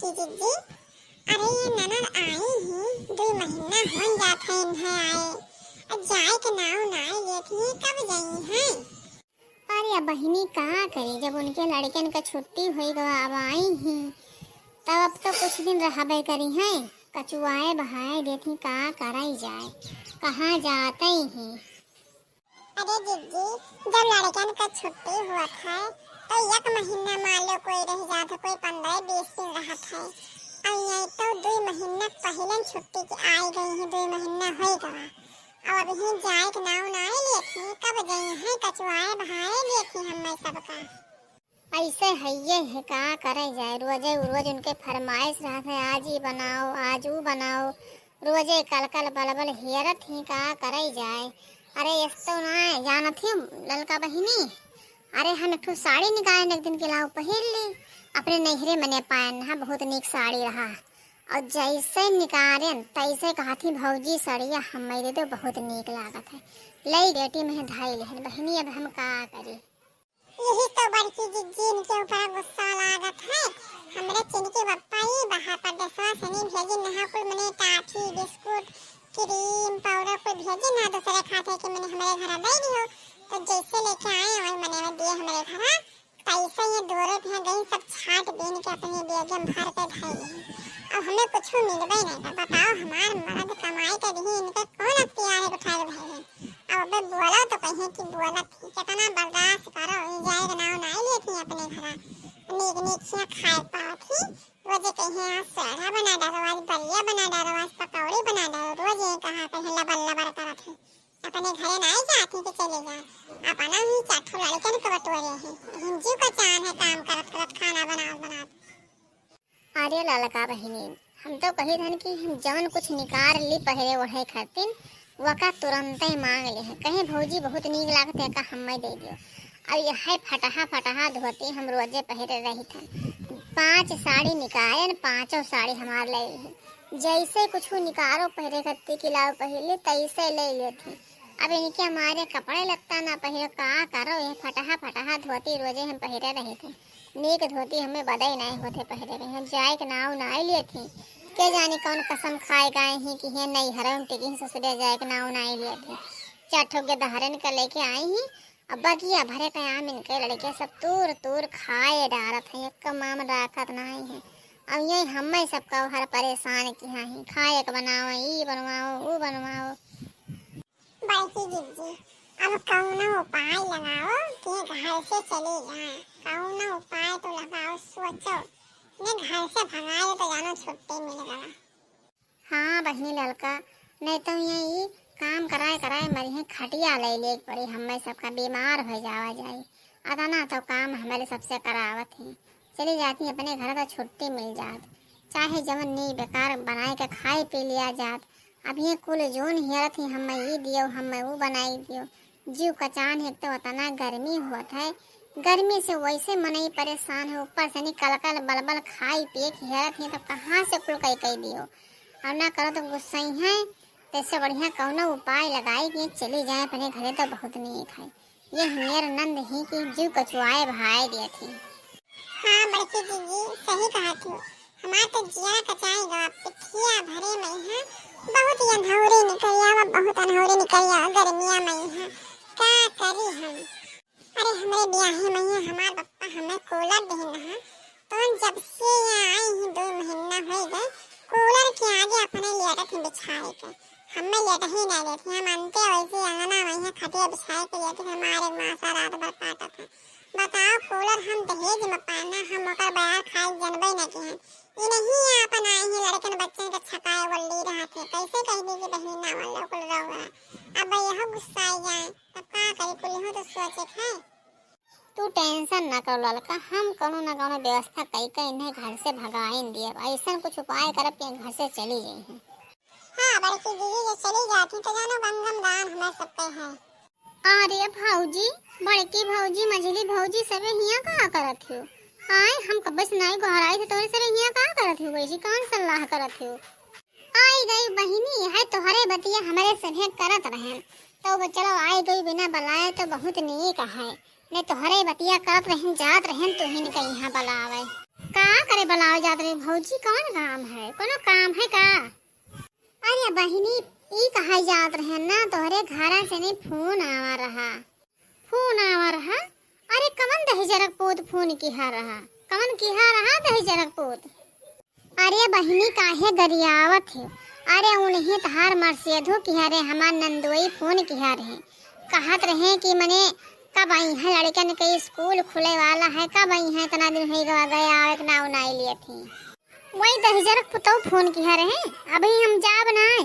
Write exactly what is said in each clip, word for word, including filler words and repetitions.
बड़की जिज्जी, अरे ये ननद आई ही, दुइ महीना होन जात है इन्हें आए, अब जाए के नाव नाय लेत ही, कब जइहैं? अरे अब बहिनी का करी, जब उनके लड़कन क छुट्टी होइ गवा, अब आई ही, तब अब तो कुछ दिन रहबे करिहैं, कचुआए बहाए देत ही, का करइ जाए, कहाँ जातइ ही। अरे जिज्जी, जब लड़कन क छुट्टी होत है, तो एक महीना मान लो कोई रह जात है, कोई पन्द्रह बीस दिन रहत है। अब ये तो दुइ महीना पहिलन छुट्टी के आइ गई है, दुइ महीना होइ गवा। अब अबहीं जाए के नाव नाय लेत ही, कब जइहैं, कचुआए बहाए लेत ही हम्मे सबका। अइसे हइये है, का करे जाए, रोजे रोज उनके फरमाइश रहत है, आज ई बनाओ, आज ऊ बनाओ, रोजे कल कल बल बल हियरत ही, का करे जाए। अरे यस तो ना जानत ही ललका बहिनी, अरे हम एक ठो साड़ी निकालेन एक दिन के लाओ पहिर ली, अपने नैहरे मने पाएन हा, बहुत नीक साड़ी रहा। और जैसे निकालेन तैसे कहत ही, भौजी सड़िया हम्मे दे दो, बहुत नीक लागत है। लई बेटी में धाई लेहन बहिनी, अब हम का करी। यही तो बड़की जिज्जी इनके ऊपर गुस्सा लागत है। हमरे चिनकी बप्पा ई बाहर परदेसवा से नहीं भेजिन नहा कुल मने टाफी, बिस्कुट, क्रीम, पाउडर कुल भेजिन ना दूसरे खाते के मने हमरे घर दे दियो। तो जैसे लेके आए वही मने में दिए हमरे घर। तैसे ये दोनों भैया गई सब छाट बीन के अपने बैग में भर के धई ली। अब हमें कुछ मिलबे नहीं था। बताओ हमार मर्द कमाई के दिही, इनके कौन अख्तियार है उठाए भाई? अब अबे बोलो तो कहिए कि बोलत ही, कितना बर्दाश्त करो, ई जाए के नाव नाय लेत ही अपने घरा। नीक नीक खिया खाए पावत ही, रोजे कहिए आज सोहरा बना डालो, आज बलिया बना डालो, आज पकौड़ी बना डालो, रोज ये कहा कहे लबर लबर करत है। अपने घरे नाय जात ही कि चले जा, अपना ही चार ठो लड़कन के बटोरे है, हिंजू का चान है काम करत करत खाना बनावत बनावत। अरे ललका बहिनी, हम तो कही रहन कि हम जवन कुछ निकार ली पहिरे ओढ़े खातिर, वका तुरंते मांग ले हैं। कहे भौजी बहुत नीक लागत है, का हम्मे दे दियो। अब यह फटहा फटहा धोती हम रोजे पहिरे रही थन। पांच साड़ी निकारेन, पांचों साड़ी हमार ले ली। जैसे कुछ निकारो पहिरे खातिर कि लाओ पहिर ले, तैसे ले लेती। अब इनके मारे कपड़े लत्ता ना पहिरो, का करो, ये फटहा फटहा धोती रोजे हम पहिरे रही थन। नीक धोती हमें बदई नाय होत है पहिरे रहे हैं, जाए के नाव नाय लेत ही। के जानी कौन कसम खाए गए ही कि हे नैहर में टिकी ही ससुरे जाए के नाव नाय लेत ही। चार ठो गेदहरन के लेके आई ही, अब बगिया भरे के आम इनके लड़के सब तूर तूर खाए डारत हैं, एक माम राखत नाय है। अब यही हमें सबका हर परेशान किहा ही, खाए के बनाओ, ई बनवाओ, ऊ बनवाओ। बड़की जिज्जी, अब कौनो उपाय लगाओ कि ये घर से चली जाए। कौनो उपाय तो लगाओ, सोचो। ये घर से भगाए तो जानो छुट्टी मिल गवा। हाँ बहिनी ललका, नहीं तो ये ई काम कराए कराए मरी है, खटिया ले ले पड़ी, हमें सबका बीमार हो जावा जाए। अतना तो काम हमारे सबसे करावत ही। चली जाती अपने घर तो छुट्टी मिल जात, चाहे जवन नी बेकार बनाए के खाए पी लिया जात। अब ये कुल जौन हियरत ही, हम्मे ई दियो, हम्मे ऊ बनाई दियो। जीव कचान है, एक तो अतना गर्मी होत है, गर्मी से वैसे मनई परेशान है, ऊपर से नी कलकल बलबल खाई पिए के हियरत ही, तब कहाँ से कुल कई कई दियो। और ना करो तो गुस्सई है, तो इससे बढ़िया कौनो उपाय लगाई कि चली जाए अपने घरे तो बहुत नीक है। ये हियर नंद ही कि जीव कचुआए भाए दिया थी। हाँ बड़की जिज्जी, सही कहा थी। हमार तो जिया कचाई गवा, पिठिया भरे मई है, बहुत ही अनहौरी निकलिया, बहुत अनहौरी निकलिया गर्मिया मई है, का करी हम। अरे हमरे ब्याहे मई है, हमार बप्पा हमें कूलर देहन रहा, तो हम जब से यहाँ आई ही दो महीना हो गए, कूलर के आगे अपने लेटत ही बिछाए के। हमें लेट ही नहीं देती, हम अंते वैसे अंगना में ही खटिया बिछाए के लेटे, हमारे मासा रात भर काटत है। बताओ, कूलर हम दहेज में पाना, हम ओकर बयार खाए जनबे न किहन। ई नहीं आपन आई ही लड़कन बच्चन के छकाए वल्ली रहत है, कैसे कह दी कि बहिनी ना वल्लो कुल रउआ। अब यह गुस्सा आई जाए, तब का करी, कुल हो तो सोचे है। तू टेंशन ना कर ललका, हम कौनो ना कौनो व्यवस्था कई के इन्हें घर से भगाइन दिए। ऐसा कुछ उपाय करब कि घर से चली जाई हैं। हाँ बड़की दीदी, जे चली जाती तो जानो गंगम दान हमें सब पे है। अरे भौजी, बड़की भौजी, मझली भौजी, सबे हियाँ का करत हो? आए, हम कब्बे से नाई गोहराई थे, तोरे सबे हियाँ का करत हो? वैसी कौन सलाह करत हो? आई गई बहिनी, है तोहरे बतिया हमरे सभे करत रहेन। तो वो चलो आई गई बिना बलाए तो बहुत नीक है। ने तोहरे बतिया करत रहेन, जात रहेन तुहिन के यहाँ बलावे। का करे बुलावे जात रहे, "भौजी, कौन काम है? कोनो काम है का?" "अरे बहिनी, ई कहा जात रहे ना, तोहरे घरा से नहीं फोन आवा रहा।" "फोन आवा रहा? अरे कवन दहिजरक पूत फोन किहा रहा? कवन किहा रहा दहिजरक पूत?" "अरे बहिनी, काहे गरियावत है? अरे उन्हें तहार मरसेधो किहा रहे, हमार नंदोई फोन किहा रहे, कहत रहे कि मने कब आई है, लड़कन के स्कूल खुले वाला है, कब आई है, इतना दिन हो गवा गए, आवे के नाव नाई लिए थी।" "वही दहिजरक पुतौ फोन किहा रहे, अभी हम जाब नाय,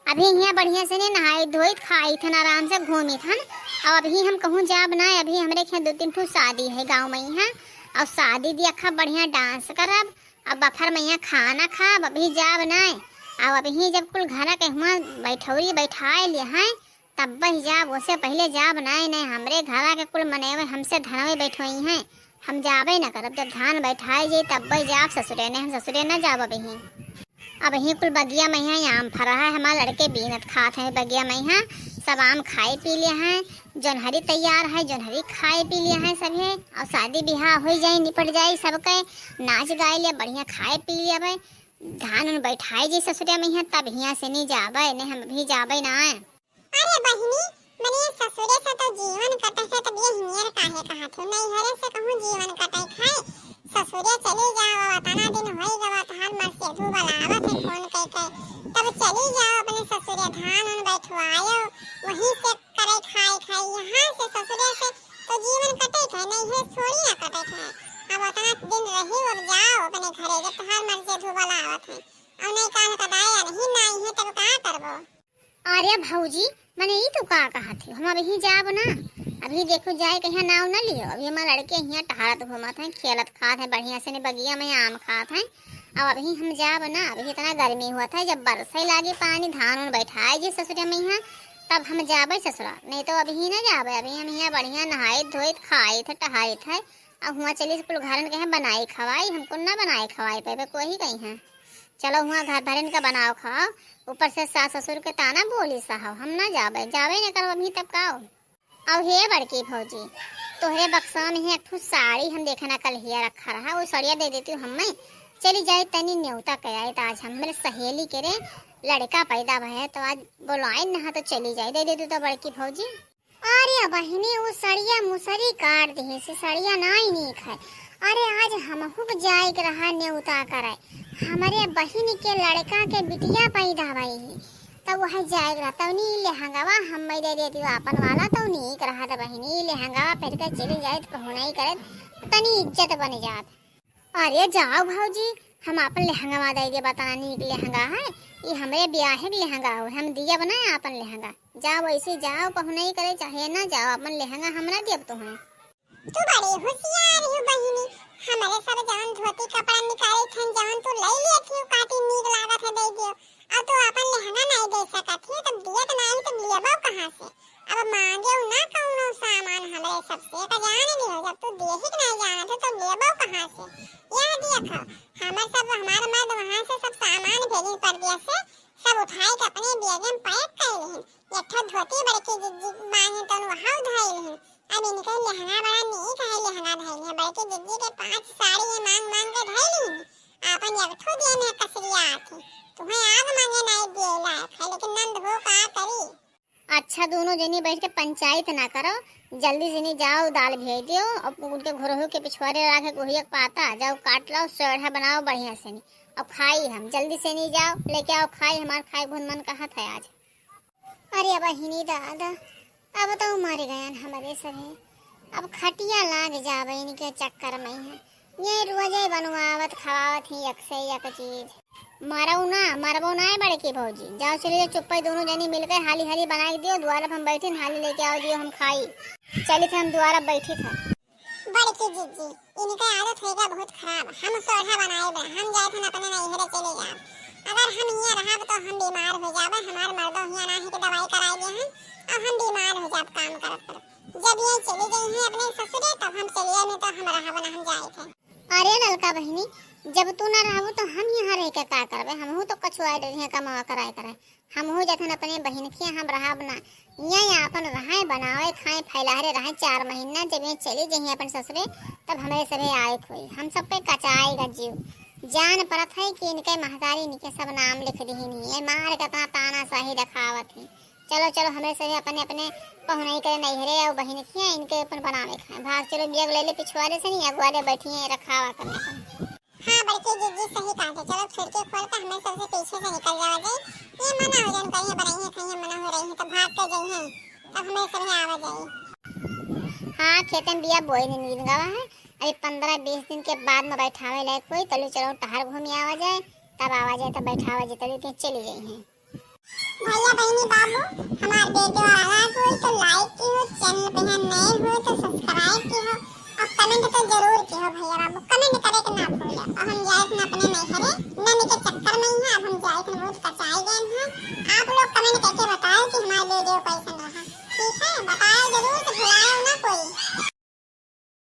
अभी हियाँ बढ़िया से ने नहाई धोई खाई थन, आराम से घूमी थन, अब अभी हम कहूँ जाब नाय, अभी हमरे के यहाँ दो तीन ठो शादी है गाँव में यहाँ, और शादी दिया खा बढ़िया डांस करब, अब बफर में यहाँ खाना खाब, अभी जाब नाय, और अभी जब कुल घर के हुआ बैठौरी बैठाए लिए हैं, तब्बे जाब, ओसे पहिले जाब नाय, नाय हमरे घरा के कुल मनेवे हमसे धनवे बैठोई हैं, हम जाबे न करब, जब धान बैठाए जाई तब्बे जाब ससुरे, नाय हम ससुरे न जाब अबही।" अबही कुल बगिया में है आम फरा है, हमार लड़के बीनत खात हैं बगिया में है, सब आम खाए पी लिए हैं, जोनहरी तैयार है, जोनहरी खाए पी लिए हैं सभे, और शादी बियाह हो जाई, निपट जाई सबके, नाच गाए लिए, बढ़िया खाए पी लिए भाई, धान उन बैठाए जाई ससुरे में है, तब हियाँ से नहीं जाबे, नहीं हम अभी जाबे ना। "अरे बहिनी, मने ससुरे से तो जीवन कटे है, तब ये हियर काहे कहत हो? नैहरे से कहूँ जीवन कटे है, ससुरे चली जाओ, अब इतना दिन होई गवा, तहार मरसेधू बुलावत है फोन कई कई, तब चली जाओ अपने ससुरे, धान उन बैठवायो, वहीं से करे खाए खाए, यहाँ से ससुरे से तो जीवन कटे है, नैहरे थोड़ी ना कटे है, अब इतना दिन रही, अब जाओ अपने घरे, जब तहार मरसेधू बुलावत है, और नहीं काल का दाया नहीं नाई है, तब का करबो?" "अरे भौजी, मने ई तू का कहत है? हम अबही जाब ना, अभी देखो जाए कहिया नाव न लियो, अभी हमार लड़के हियाँ टहरत घूमत हैं, खेलत खात हैं बढ़िया से, ने बगिया में आम खात हैं, अब अबही हम जाब ना, अभी इतना गर्मी हुआ था, जब बरसे लागी पानी, धान उन बैठाए जी ससुरे में यहाँ, तब हम जाबे ससुरा, नहीं तो अबही न जाबे, अभी हम यहाँ बढ़िया नहाइत धोइत खाइत है, टहरत है, अब हुआ चली कुल घरन के हैं बनाई खवाई, हमको ना बनाई खवाई पे, कोई कहीं है।" चलो हुआ घर भरन का बनाओ खाओ, ऊपर से सास ससुर के ताना बोली सहाओ, हम ना जाबे, जाबे ना करब अभी तब का हो। अब हे बड़की भौजी, तोहरे बक्सा में ही एक ठो साड़ी हम देखे ना कल हिया रखा रहा, वो सड़िया दे देती हूँ हमें, चली जाए तनी न्योता के आए, तो आज हमरे सहेली के रे लड़का पैदा भय है, तो आज बोलाए ना तो चली जाए, दे देती तो बड़की भौजी। अरे बहिनी, उ सड़िया मुसरी काट दिहे से सड़िया नाई नीक है। अरे आज हमहू के जाए के रहा नेउता करे, हमरे बहिन के लड़का के बिटिया पैदा भई ही, तब वह जाए के रहा। तब नी लेहंगवा हम दे देती आपन वाला, तब नीक रहा। त बहिनी लेहंगवा पहन के चली जाए त पहुनाई करे, तनी इज्जत बन जात। अरे जाओ भौजी, हम आपन लेहंगा मा दे दे, बता नीक लेहंगा है, ई हमरे ब्याहे के लेहंगा हो, हम दिया बनाए आपन लेहंगा। जाओ ऐसे जाओ, पहुनई करे चाहे ना जाओ, आपन लेहंगा हमरा दियब तो है। तू बड़ी होशियार हो बहिनी, हमरे सब जवन धोती कपड़ा निकाले थन, जवन तू ले लिए थी, काटी नीक लागत है, दे दियो। अब तू आपन लेहंगा नहीं दे सकत है, तब दियत नहीं, तब लियबो कहाँ से? अब मांगे ना कौनो सामान हमरे सबसे, का जाने दियो, जब तू देही के नहीं जानत है, तब लेबो कहाँ से? यह देख, हमर सब, हमार मर्द वहाँ से सब सामान भेजिन परदेस से, सब उठाए के अपने बैग में पैक कर लेहिन। एक ठो धोती बड़की जिज्जी मांगे तो वहाँ उधाई लेहिन। अब इनके लहंगा बड़ा नीक है, लहंगा धइल है, बड़की जिज्जी के पांच साड़ी है मांग मांग के धइल ही। आपन एक ठो दिए में कसरिया आती, तुम्हें आग मांगे नहीं दिए लायक है, लेकिन नंद हो का करी। अच्छा, दोनों जनी बैठ के पंचायत ना करो, जल्दी जनी जाओ, दाल भेज दियो, अब उनके घोरहू के पिछवारे रखे गोहिया के पाता, जाओ काट लाओ, सोढ़ा बनाओ बढ़िया से नी, अब खाई हम, जल्दी से नी जाओ, लेके आओ खाई, हमार खाए बहुत मन कहत है आज। अरे बहिनी दादा, अब तो मर गयन हमरे सभे, अब खटिया लाग जावे इनके चक्कर में है। ये रोजे बनवावत खवावत ही एक से एक चीज। मरऊ ना, मरबो ना है बड़की भौजी। जाओ चली जाओ चुप्पे दोनों जनी मिलके हाली हाली बनाई दियो, दुआरा पे हम बैठिन हाली लेके आओ दियो हम खाई। चली थे हम दुआरा बैठी थे। बड़की जिज्जी, इनके आदत होएगा बहुत खराब। हम सोढ़ा बनाए बे, हम जाए थे अपने नैहरे चले जाब। अगर हम हियाँ रहब तो हम बीमार हो जाबे, हमार मर्दो हियाँ ना है कि दवाई कराए गए हैं, अब हम बीमार हो जाब काम करत करत। जब ये चली गई हैं अपने ससुरे तब हम चलिए, नहीं तो हम रहब ना, हम जाए थे। अरे ललका बहिनी, जब तू ना रहबू तो हम यहाँ रह के का करबे? हमहू तो कछुआ डरिया कमावा कराए कराए, हमहू जथन अपने बहिन के हम रहब ना। यहाँ आपन रहे, बनावे खाए, फैलाहरे रहे चार महीना, जब ये चली जही अपन ससुरे तब हमरे सभे आए खोई, हम सब पे कचाएगा जीव। जान परत है कि इनके महतारी इनके सब नाम लिख दिहिन ही। ये मार के अपना तानाशाही देखावत ही। चलो, चलो, हमरे सभी अपने, अपने पहुनई करे नैहरे और बहिन किया, इनके अपन बनावे खाए। भाग चलो, बैग ले ले पिछुआरे से नहीं, अगुआरे बैठी हैं, रखावा करने पर। हाँ, बड़की जीजी सही कहा थे। चलो, खिड़की खोल के हमें सबसे पीछे से निकल जावा जाए। ये मना हो जान करिए, बनाई है, कहीं मना हो रही है, तो भाग के जाई हैं, तब हमें सभी आवा जाए। हाँ, खेते में बिया बोए दिन गिन गवा है, अभी पंद्रह बीस दिन के बाद में बैठावे लायक होई, तलू चलो टहर घूमी आवा जाए, तब आवा जाए, तब बैठावा जाए, तलू के चली जाई हैं। भैया, बहिनी, बाबू, हमार video अच्छा होई तो like किहो, channel पे हैं नए हो तो subscribe किहो, और comment तो जरूर किहो भैया बाबू, comment करे के ना भूलो। और हम जाए थे अपने नैहरे, नन के चक्कर में ही है, अब हम जाए थे बहुत कचाई गए हैं। आप लोग comment करके बताओ कि हमारा video कैसन रहा, ठीक है? बताओ जरूर, तो भुलाओ ना।